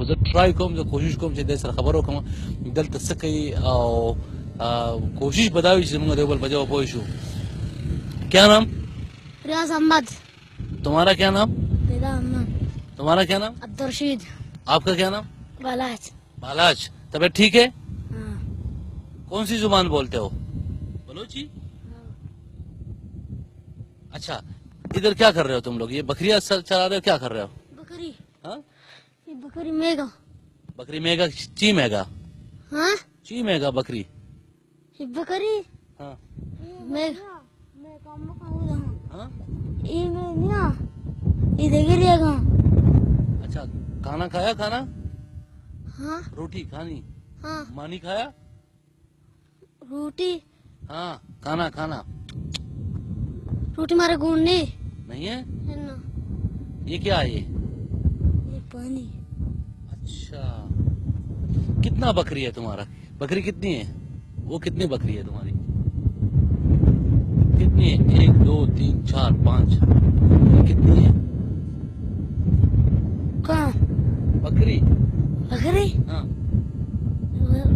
زه ٹرائی کوم، زه کوشش کوم چې دې سره خبرو کوم، دلته څه کوي او، آ، کوشش به دا وي چې زموږ د یو بل په ژبه پوه شو. کیا نام؟ ریاض احمد. تمہارا کیا نام؟ رضا احمد. تمہارا کیا نام؟ عبدالرشید. آپ کا کیا نام؟ بالاچ. بالاچ. طبیعت ٹھیک ہے؟ ہاں. کون سی زبان بولتے ہو؟ بلوچی؟ ہاں. اچھا، ادھر کیا کر رہے ہو تم لوگ؟ یہ بکریاں سر چرا رہے ہو، کیا کر رہے ہو؟ بکری. ہاں؟ یہ بکری میگا. بکری میگا، چی میگا؟ ہاں؟ چی میگا بکری؟ یہ بکری؟ ہاں. میگا. ہاں؟ یہ میں نیا. یہ دیکھ لیا گا. اچھا، کھانا کھایا، کھانا؟ ہاں. روٹی کھانی؟ ہاں. مانی کھایا؟ روٹی؟ ہاں، کھانا، کھانا. روٹی مارے گون نہیں. نہیں ہے؟ نا. یہ کیا ہے یہ؟ یہ پانی. اچھا. کتنا بکری ہے تمہارا؟ بکری کتنی ہے؟ وہ کتنی بکری ہے تمہاری؟ کتنی ہے؟ ایک، دو، تین، چار، پانچ. کتنی ہے؟ کہاں؟ بکری. بکری؟ ہاں.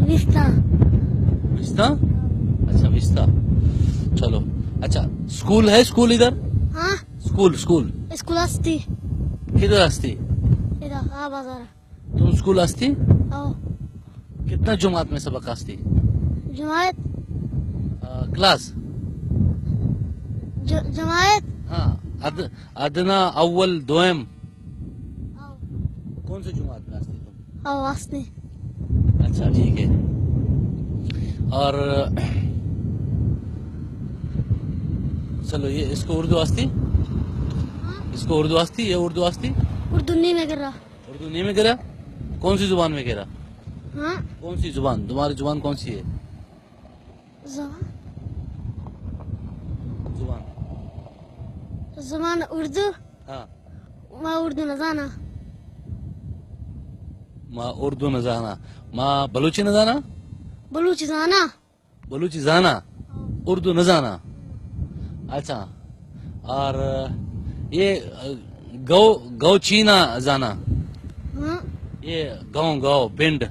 وستا. وستا؟ اچھا، وستا. چلو. اچھا، اسکول ہے، اسکول ادھر؟ ہاں. School, school. اسکول ہستی. کدھر ہستی؟ ادھر، آ بازار. تم اسکول ہستی؟ او. کتنا جماعت میں سبق ہستی؟ جماعت؟ آ، کلاس؟ ج-، جماعت؟ ہاں، اد-، ادنا، اول، دوئم. او. کون سے جماعت میں ہستی تم؟ او، ہستی. اچھا، ٹھیک ہے. اور چلو، یہ اس کو اردو ہستی؟ ہاں. اس کو اردو ہستی، یہ اردو ہستی؟ اردو نہیں میں کر رہا. اردو نہیں میں کرا؟ کون سی زبان میں کرا؟ ہاں؟ کون سی زبان؟ تمہاری زبان کون سی ہے؟ زبان؟ زبان. زبان اردو؟ ہاں. ما اردو نہ زانا. ما اردو نہ زانا. ما بلوچی نہ زانا؟ بلوچی زانا. بلوچی زانا، اردو نہ زانا. اچھا، اور یہ گو، گو چینا زانا؟ ہاں. یہ گاؤں، گاؤں، پنڈ.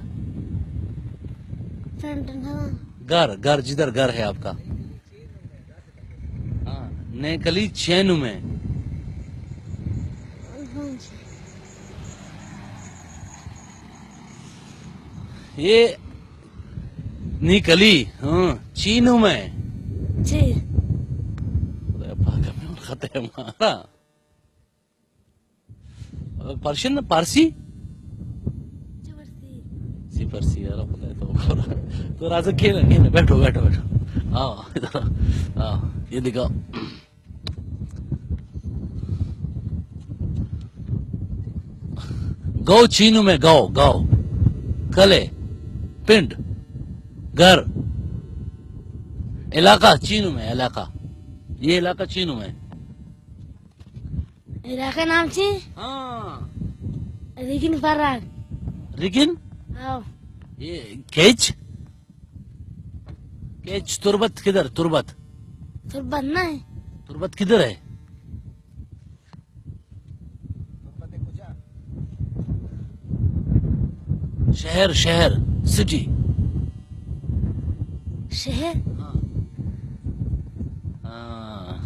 پنڈ نہ. گھر، گھر، جدھر گھر ہے آپ کا. ہاں، نیکلی چینو میں. ہاں جی. یہ نیکلی، ہاں، چینو میں. چی؟ خدای پاک، ہمیں خطے مارا. پرشین، پارسی؟ چی پرسی؟ سی پرسی، یار، خدای تو. تو راز کھیل، کھیل، بیٹھو، بیٹھو، بیٹھو. آؤ، ادھر آؤ. آؤ، یہ دکھاؤ. گاؤں چینو میں، گاؤں، گاؤں. کلے، پنڈ، گھر. علاقہ چینو میں، علاقہ. یہ علاقہ چینو میں. علاقہ نام چی؟ ہاں. ریگن پراگ. ریگن؟ آؤ. یہ کیچ؟ کیچ تربت کدھر؟ تربت. تربت نہیں. تربت کدھر ہے؟ شہر، شہر، سٹی. شہر؟ ہاں. ہاں.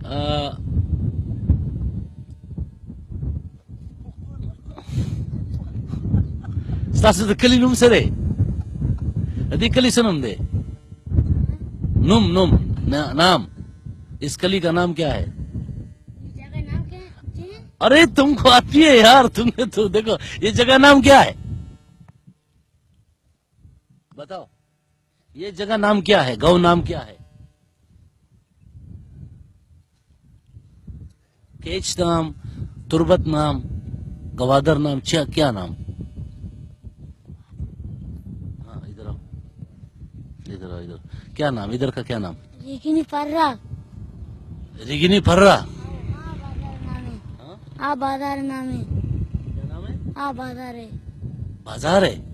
آ، ستاسو د کلی نوم څه دی؟ د دې کلی څه نوم دی؟ نوم، نوم، نا-، نام. اس کلی کا نام کیا ہے؟ یہ جگہ نام کیا ہے؟ جی؟ ارے تم کو آتی ہے یار، تم نے تو دیکھو، یہ جگہ نام کیا ہے؟ بتاؤ، یہ جگہ نام کیا ہے؟ گاؤں نام کیا ہے؟ کیچ نام، تربت نام، گوادر نام، چیا، کیا نام؟ ہاں، ادھر آؤ۔ ادھر آؤ، ادھر۔ کیا نام؟ ادھر کا کیا نام؟ ریگنی پرا۔ ریگنی پرا؟ ہاں، بازار نام ہے۔ ہاں؟ آ بازار نام ہے۔ کیا نام ہے؟ آ بازار ہے۔ بازار ہے؟